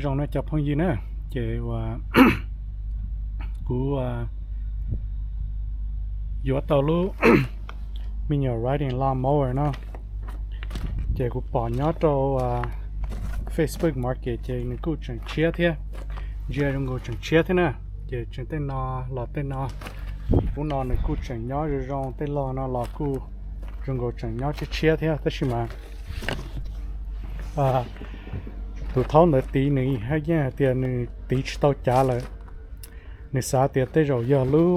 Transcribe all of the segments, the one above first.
Zoo no cov phooj ywg na, ces uas kuv yuav tau lub me nyuam riding lawnmower no, ces kuv pom nyob rau Facebook Market ces nws kuj tseem tshiab thiab, ntsia zoo nkaus tseem tshiab thiab na. Ces tseem tej no los tej no, ub no nws kuj tseem nyob zoo zoo, tej log no los kuj zoo nkaus tseem nyob tshiab tshiab thiab, tab sis mas tus thaub ntawd tiv nws yeej hais tias nws tiv tsis tau cav lawm. Nws xav tias tej zaum yog lub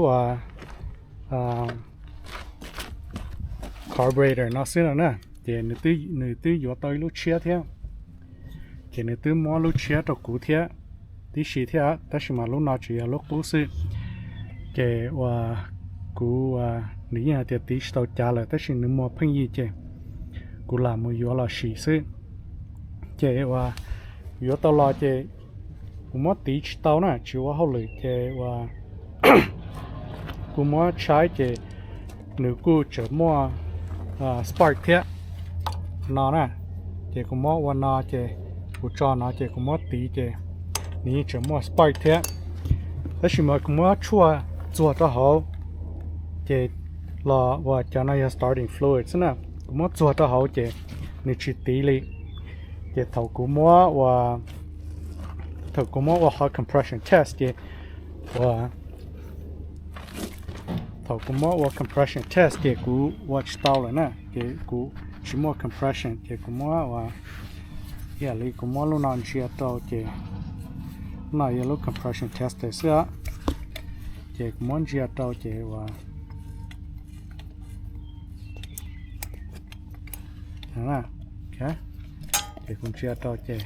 carburetor no xwb no na, ces nws twb yuav tau ib lub tshiab thiab, ces nws twb muab lub tshiab rau kuv thiab tib si thiab, tab sis mas lub no tseem yog lub qub xwb. Ces uas kuv, nws yeej hais tias tiv tsis tau cav lawm, tab sis nws muag pheej yig, ces kuv lam mus yuav los sim xwb. Ces uas yuav tau los ces kuv muab tiv tsis tau na, tsis ua hauj lwm, ces uas kuv muab tshaib ces nws kuj tseem muaj spark thiab no na. Ces kuv muab ua no ces kuv tso no ces kuv muab tiv ces nws yeej tseem muaj spark thiab. Tab sis mas kuv muab tshuaj txuag rau hauv, ces los uas cov no yog starting fluid xwb na, kuv muab txuag rau hauv ces nws tsis tiv li. Ces thaum kuv muab ua, thaum kuv muab ua hot compression test ces ua, thaum kuv muab ua compression test ces kuv ua tsis tau lawm na, ces kuv tsis muaj compression, ces kuv muab ua, ib yam li kuv muab lub no ntsia rau ces, lub no yog lub compression tester xwb, ces kuv muab ntsia rau ces ua, ces kuv ntsia rau ces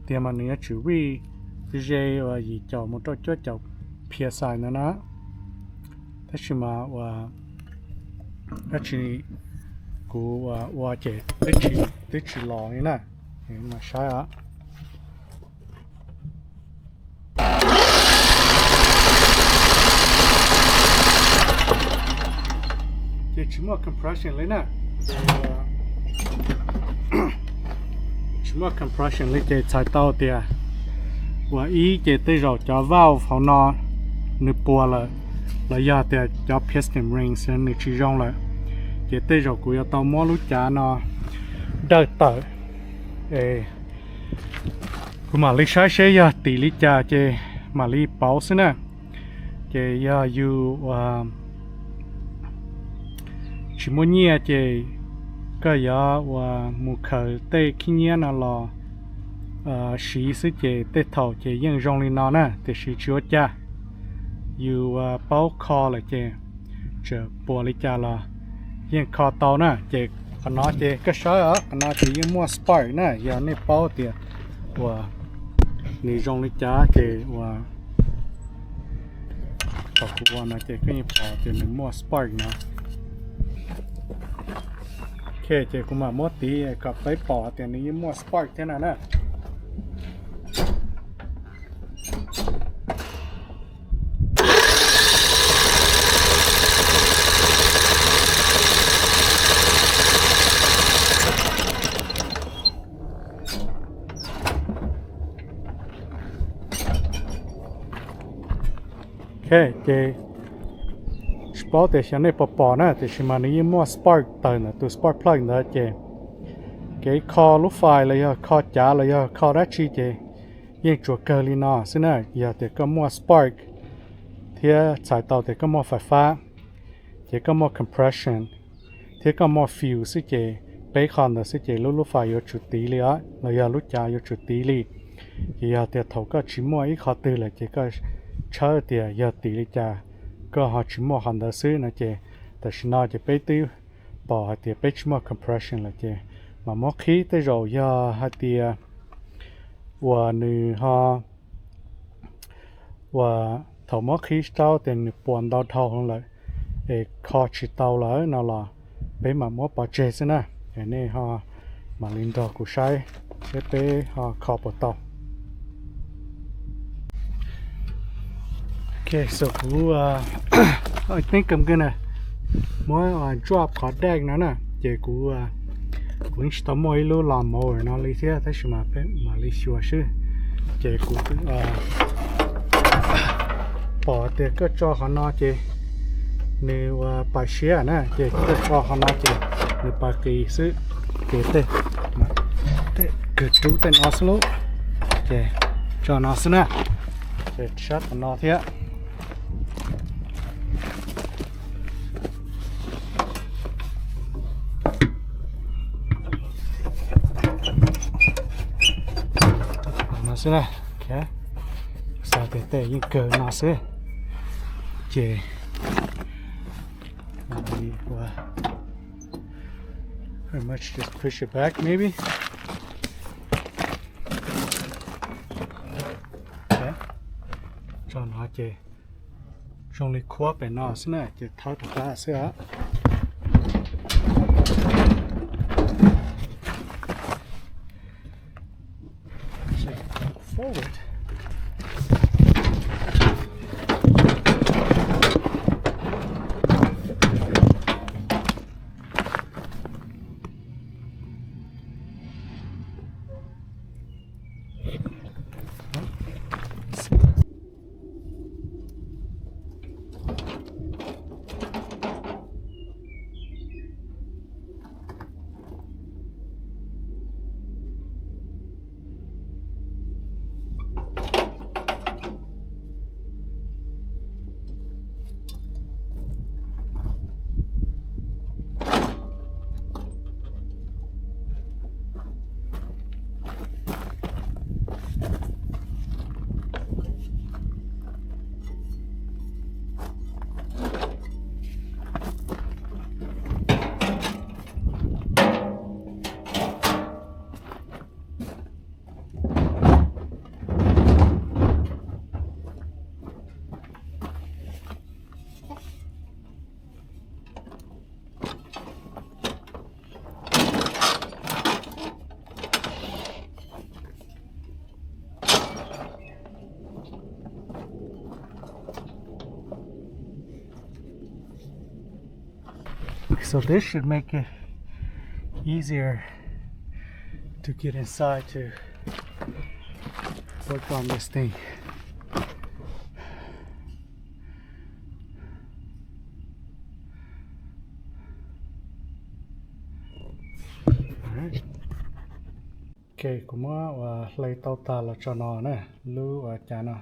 tiag mas nws yuav tsum vij ze uas yim caum mus rau cuaj caum P S I ntawd na. Tab sis mas ua, dab tsi kuv ua ces twb tsis los li na, mas saib os. Ces tsis muaj compression li na. Tsis muaj compression li ces txhais tau tias ua ib ces tej zaum cov valve hauv no nws puas lawm, los yog tias cov piston rings nws tsis zoo lawm, ces tej zaum kuv yuav tau muab lub cav no dawj tawm. Kuv mam li saib seb yog tim li cas ces mam li pauv xwb na. Ces yog yus ua tsis muaj nyiaj ces koj yuav ua mus khaws tej khib nyiab no los siv xwb ces tej thaum ces yeej zoo li no na, tiam sis tsis ua cas. Yus paub kho lawm ces txawm puas li cas los yeej kho tau na. Ces qhov no ces koj saib os, qhov no ces yeej muaj spark na, yog nej paub tias ua nws zoo li cas ces ua thaum kuv ua no ces koj yeej pom tias nws muaj spark no. Ok, ces kuv mam muab tiv kom peb pom tias nws yeej muaj spark thiab no na. Ok, ces tsis paub tias xyov nej puas pom na, tiam sis mas nws yeej muaj spark tawm ntawm tus spark plug ntawd ces kev kho lub fais los yog kho cav los yog kho dab tsi ces yeej tsuas kawg li no xwb na. Yog tias koj muaj spark thiab txhais tau tias koj muaj fais fab, ces koj muaj compression thiab koj muaj fuel xwb ces peb qho ntawd xwb ces lub lub fais yuav tsum tiv li os, los yog lub cav yuav tsum tiv li. Ces yog tias thaum koj tsis muaj ib qho twg lawm ces koj tshawb tias yog tim li cas koj ho tsis muaj qhov ntawd xwb no ces tam sim no ces peb twb pom hais tias peb tsis muaj compression lawm ces mam muab qhib. Tej zaum yog hais tias uas nws ho uas thaum muab qhib tau tias nws puas ntau dhau lawm es kho tsis tau lawm no los peb mam muab pov tseg xwb na. Es nej ho mam li nrog kuv saib seb peb ho kho puas tau. Ok, so kuv, I think I'm gonna muab drop qhov deck no na, ces kuv Kuv yeej tsis tau muaj ib lub lawn mower no li thiab, tab sis mas peb mam li xyuas xwb. Ces kuv pom tias koj tso qhov no ces nws ua pais siab na, ces koj tso qhov no ces nws pais qis xwb. Ces tej, tej kws rub tej no xwb lauj. Ces tso no xwb na. Ces sab tom no thiab. No xwb na. Xav tias tej yeej kawg no xwb. Ces pretty much just push it back maybe. Tso no ces zoo li khuab pem no xwb na, ces thawb rov qab xwb os. Forward. So this should make it easier to get inside to work on this thing. Ok, kuv muab ua hlais tau tag los tso no na, lub ua cas no.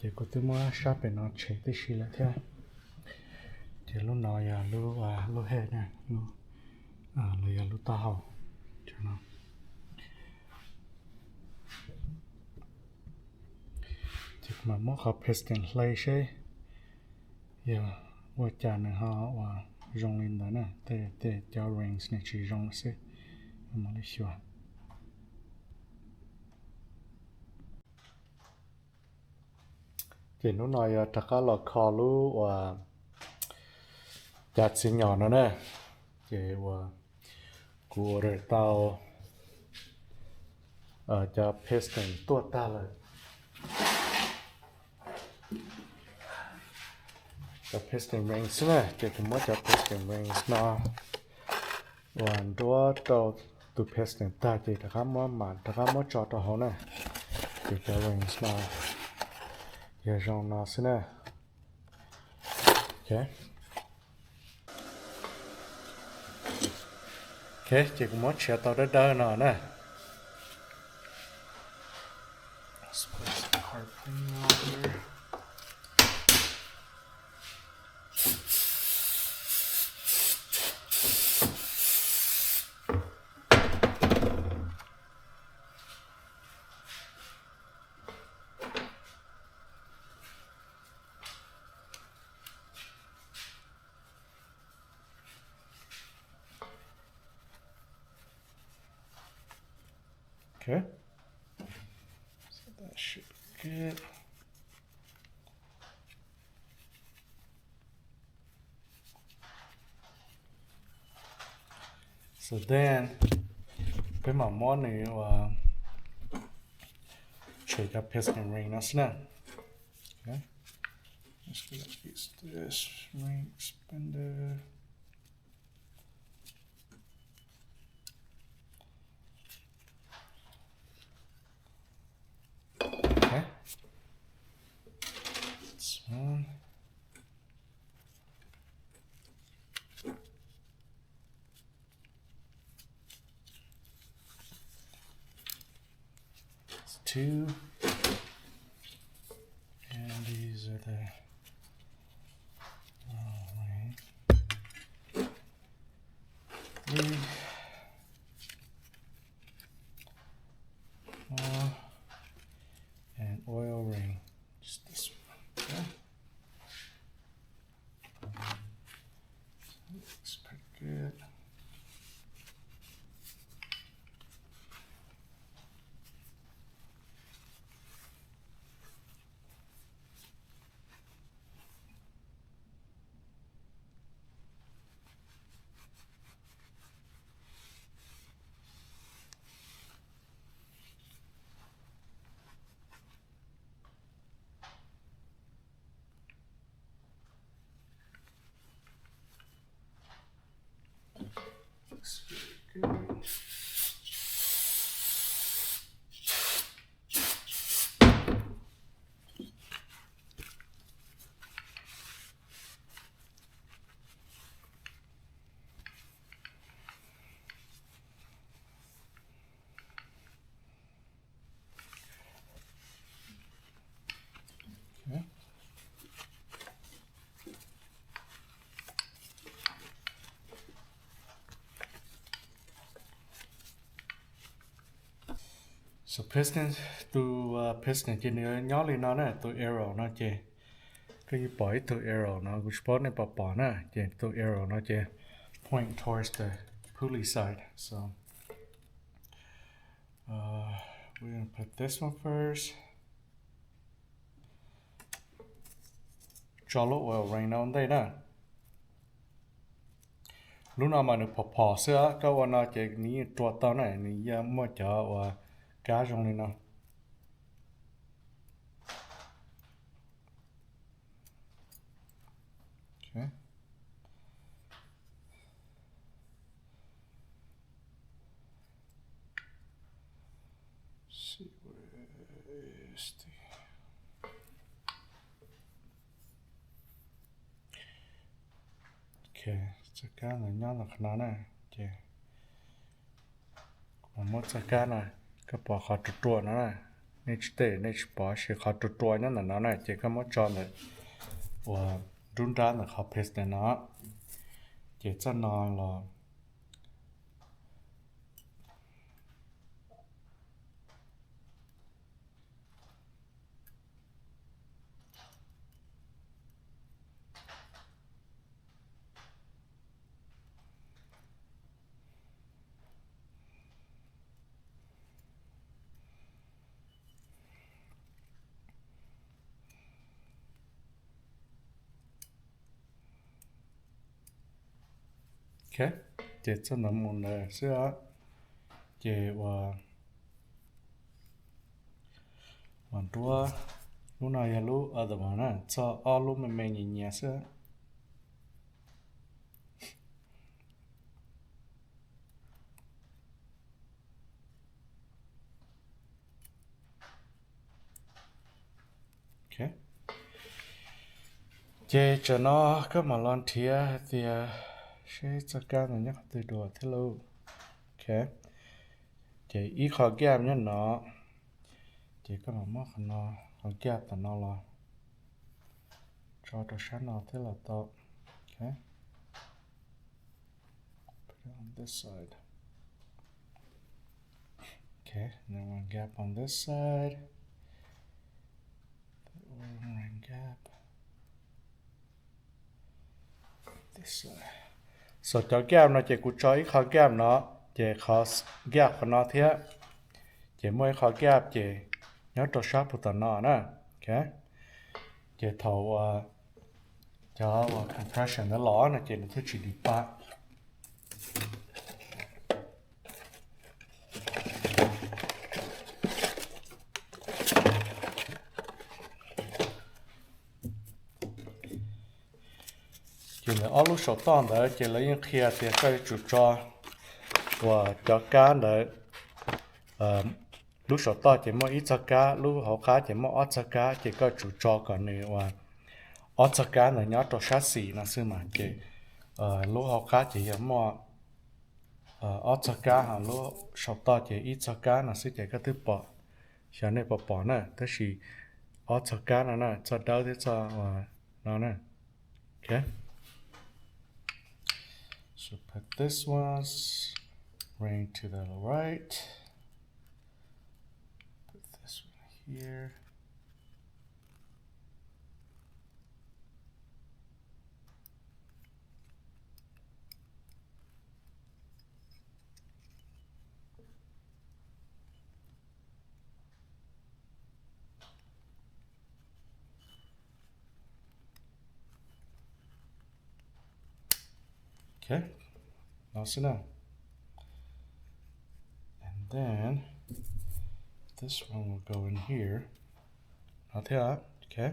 Ces kuv twb muab sab pem no tshem tib si lawm thiab. Ces lub no yog lub, lub head na, lub, los yog lub taub hau. Ces kuv mam muab qhov piston hlais seb yog ua cas nws ho ua zoo li ntawd na, tej, tej cov rings nws tsis zoo xwb. Mam li xyuas. Ces hnub no yog rov qab los kho lub ua cas txiv nyom no na. Ces ua kuv order tau cov piston tuaj tag lawm. Cov piston rings xwb na, ces kuv muab cov piston rings no ua nruab rau tus piston tag ces rov qab muab mam rov qab muab tso rau hauv na. Ces cov rings no yog zoo no xwb na. Ok, ces kuv muab tshiav tau dawb dawb no na. Okay. So that should be good. So then, peb mam muab nws ua tshem cov piston ring no xwb na. Okay. Let's go use this ring expander. two. And these are the, all right. Three. Uh, and oil ring. Just this one. Okay. Looks pretty good. Looks very good. Okay. So piston, tus uh, piston ces nws nyob li no na, tus arrow no ces koj yuav pom ib tug arrow no, kuv tsis paub nej puas pom na, ces tus arrow no ces point towards the pulley side. So uh, we're gonna put this one first. Tso lub oil ring no ua ntej na. Lub no mas nws phom phom xwb, koj ua no ces nws yeej rua tau na, nws yeej muaj cov uas kab zoo li no. Okay. See where is the, okay, txoj kab ntawd nyob ntawm qhov no na, ces kuv muab txoj kab no, koj pom qhov ruam ruam no na, nej tsis tej nej tsis pom, sis qhov ruam ruam nyob ntawm no na, ces koj muab tso ntawm uas nruab nrab ntawm qhov piston no, ces txoj no los Ok, ces txoj ntawd mus ntawd xwb os. Ces ua, ua nruab, lub no yog lub other one na, txog ob lub me me nyias nyias xwb. Ok, ces tsam no koj mam los nrhiav hais tias seb txoj kab ntawd nyob qhov twg dua thiab lauj. Ok, ces ib qho gap nyob no, ces koj mam muab qhov no, qhov gap tom no los tso rau sab no thiab los tau. Ok. Put it on this side. Okay, and then one gap on this side. One gap. This side. So cov gap no ces kuv tso ib qho gap no, ces qhov gap qhov no thiab, ces muaj ib qho gap ces nyob rau sab puag tom no na. Ok, ces thaum uas cov uas compression ntawd los no ces nws thiaj tsis dim pab. Ces ntawm ob lub saum toj ntawd ces lawv yeej qhia tias koj yuav tsum tso uas cov kab ntawd, lub saum toj ces muaj ib txoj kab, lub hauv qab ces muaj ob txoj kab, ces koj tsum tso kom nws uas ob txoj kab ntawd nyob rau sab xis no xwb mas ces lub hauv qab ces yog muaj ob txoj kab, ho lub saum toj ces ib txoj kab no xwb ces koj twb pom Xyov nej puas pom na, tab sis ob txoj kab no na, txoj dawb thiab txoj no na. Okay. So put this one, ring to the right. Put this one here. Okay, no xwb na. And then this one will go in here. No thiab, okay.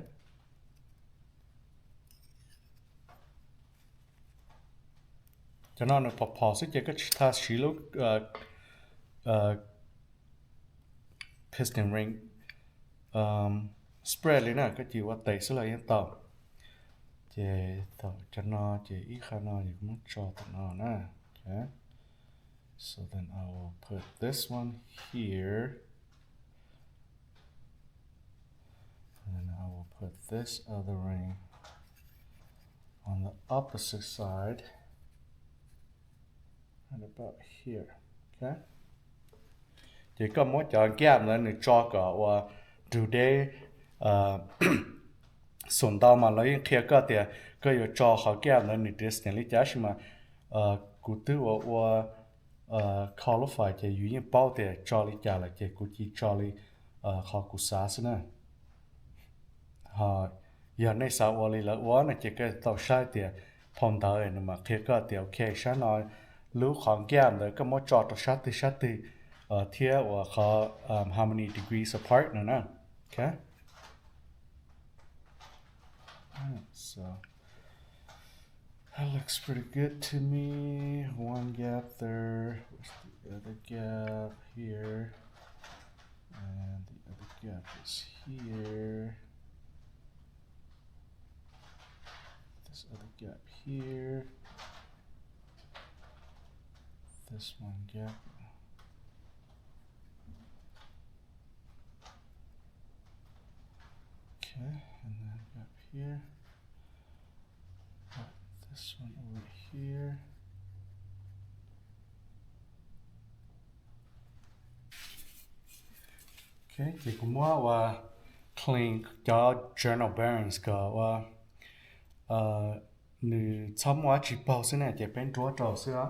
Cov no nws phom phom xwb ces koj tsis tas siv lub piston ring spread li na, koj cia li ua tes xwb los yeej tau. Ces thaum cov no ces ib qho no ces kuv muab tso tom no na. Okay. So then I will put this one here. And then I will put this other ring on the opposite side. Right about here. Okay. Ces koj muab cov gap ntawd nws tso kom ua rau deb. Xum ntau mas lawv yeej qhia koj tias koj yuav tso qhov gap ntawd nws distance li cas, tab sis mas kuv twb ua ua qualify ces yus yeej paub tias tso li cas lawm ces kuv cia li tso li qhov kuv xav xwb na. Ho yog nej xav ua li lawv ua no ces koj tau saib tias phau ntawv nws mam qhia koj tias ok, sab no lub qhov gap ntawd koj muab tso rau sab twg sab twg thiab uas qhov how many degrees apart no na. Okay. Alright, so that looks pretty good to me. One gap there. Where's the other gap? Here. And the other gap is here. This other gap here. This one gap. Okay, and then gap here. Put this one over here. Okay, ces kuv muab ua clean cov journal bearings kom ua nws txhob muaj dab tsi paug xwb na, ces peb nruab rau xwb os.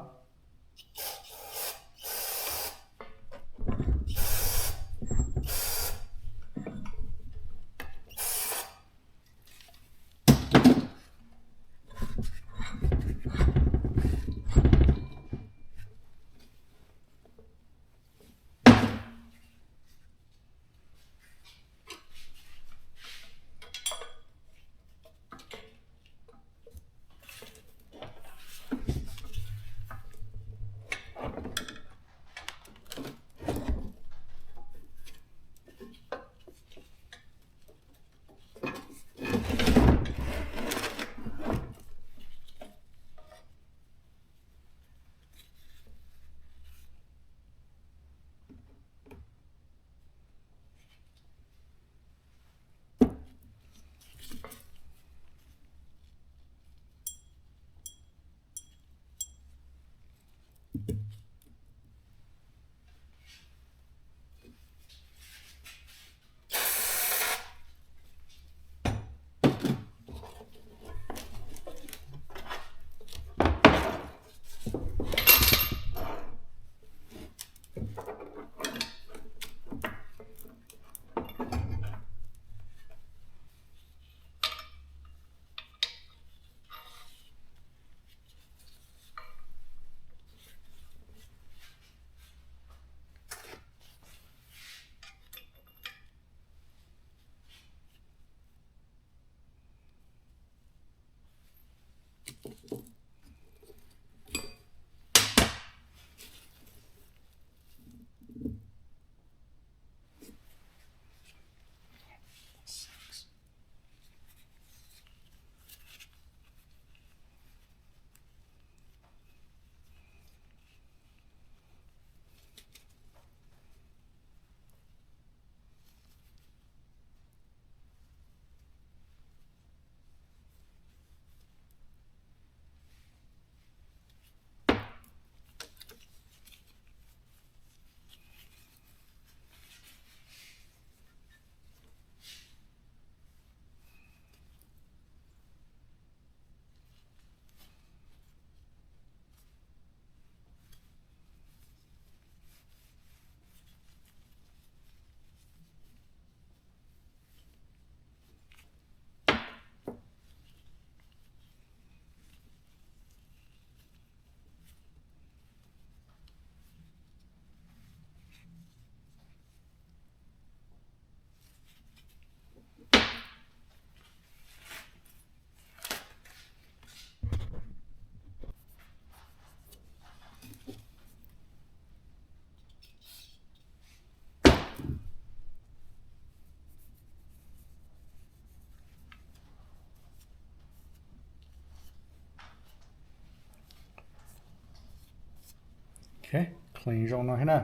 Ok, clean zoo no thiab na.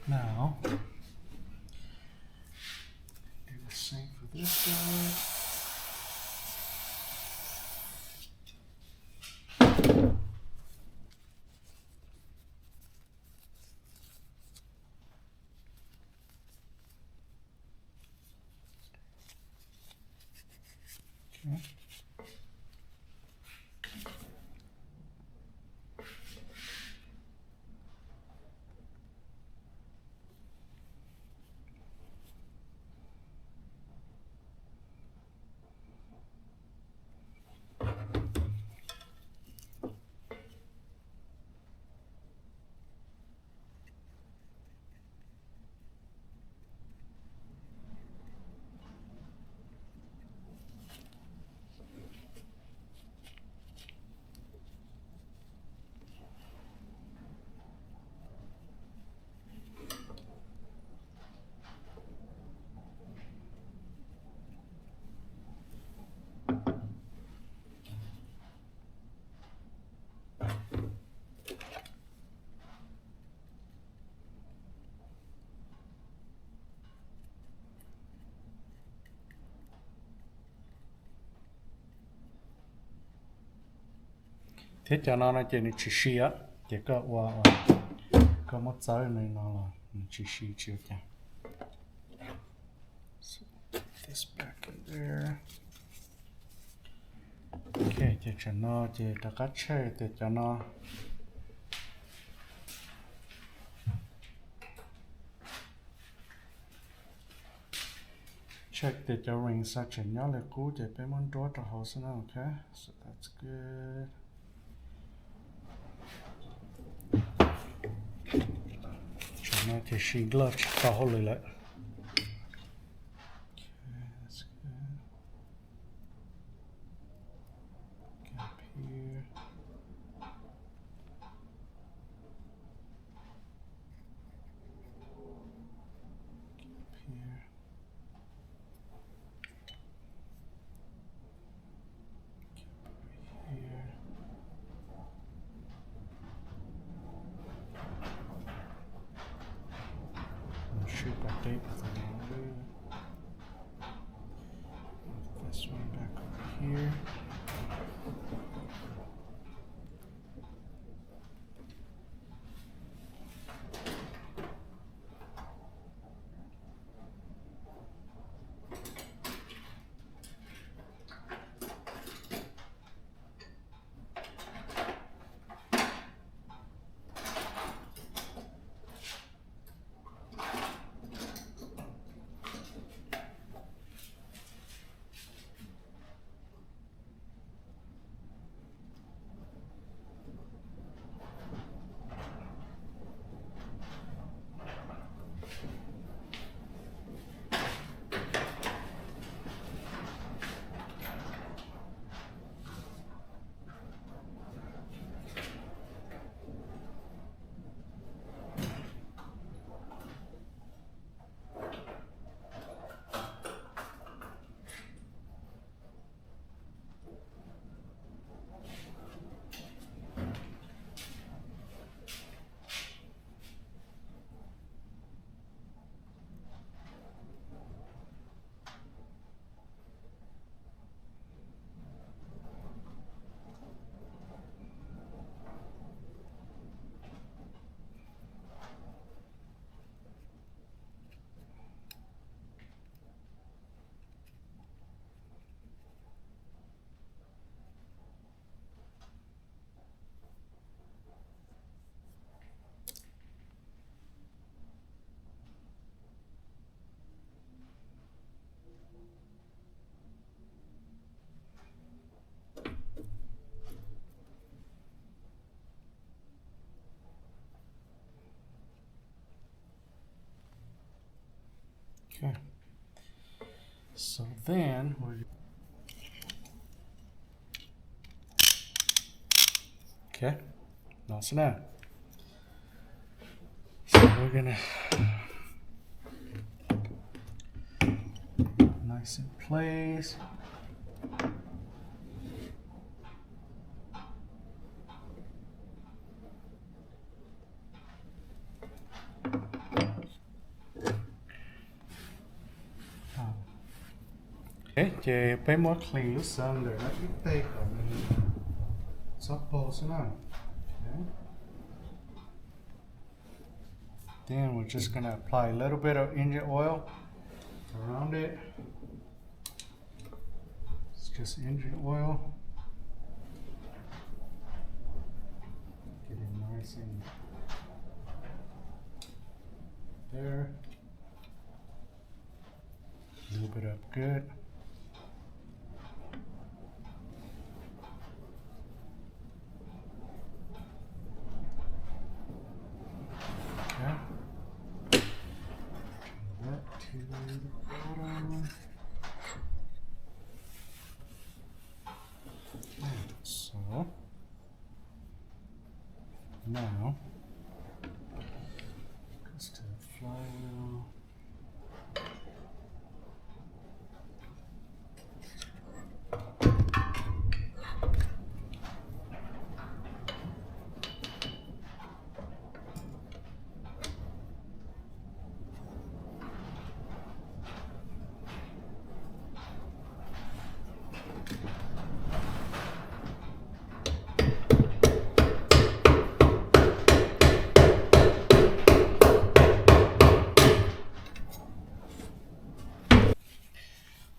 Now, do the same for this guy. Thiab cov no no ces nws tsis si, ces koj ua, koj muab txawb nws no los nws tsis si tsis ua cas. Ok, ces tsam no ces rov qab check tias cov no, check tias cov ring xav tseem nyob li qub ces peb muab nruab rau hauv xwb na. Ok, so that's good. Tsam no ces si loj tsis tau hauj lwm lawm. Here. Shoot back tape. This one back over here. Okay. So then we're, okay, no, so now, so we're gonna, nice in place. Ces peb muab clean lub cylinder no ib teg kom nws txhob paug xwb na. Then we're just gonna apply a little bit of engine oil around it. It's just engine oil. Get it nice and there. Lube it up good. Okay. Turn that to the bottom. So, now, let's do the flywheel.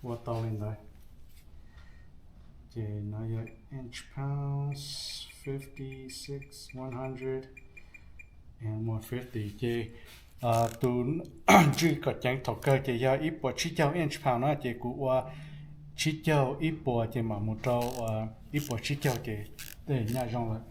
Ua tau li ntawd. Ces no yog inch pounds, fifty, six, one hundred, and one fifty. Ces tus ntswj kom ceev thaum kawg ces yog ib puas tsib caug inch pound na, ces kuv ua tsib caug ib puas ces mam mus rau ib puas tsib caug ces tej nyaj zoo lawm.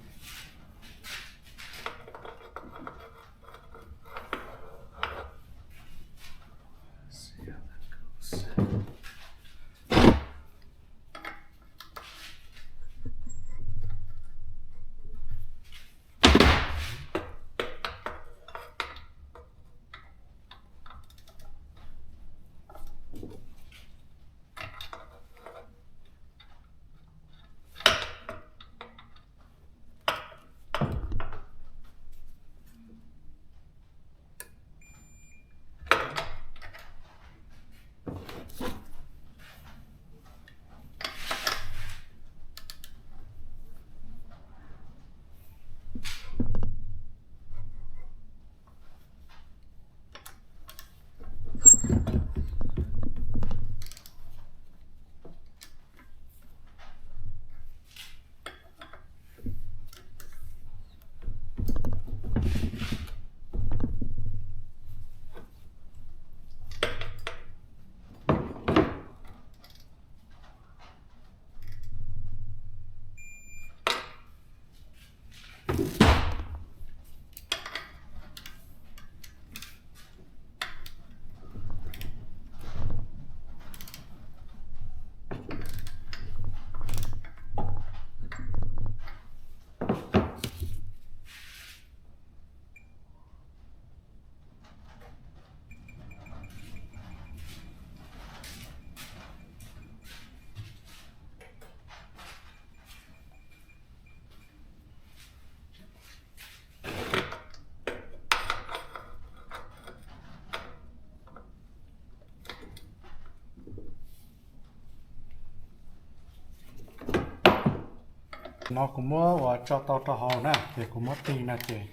No kuv muab ua tso tau rau hauv na, ces kuv muab tig no ces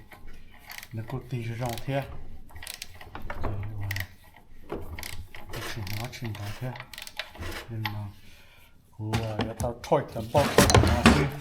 nws kuj tig zoo zoo thiab. Ces ua tsis hnov tsis nrov thiab. Kuv yuav tau thoij cov npoj no xwb.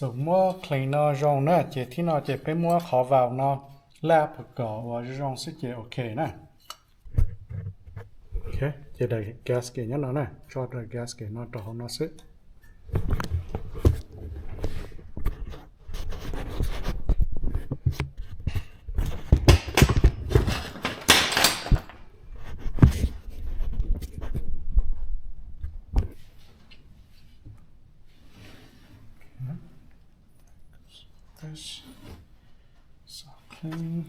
Thaum muab clean no zoo na, ces thib no ces peb muab qhov valve no lab kom zoo zoo xwb ces ok na. Ok, ces daim gasket nyob no na, tso daim gasket no rau hauv no xwb. This is all clean.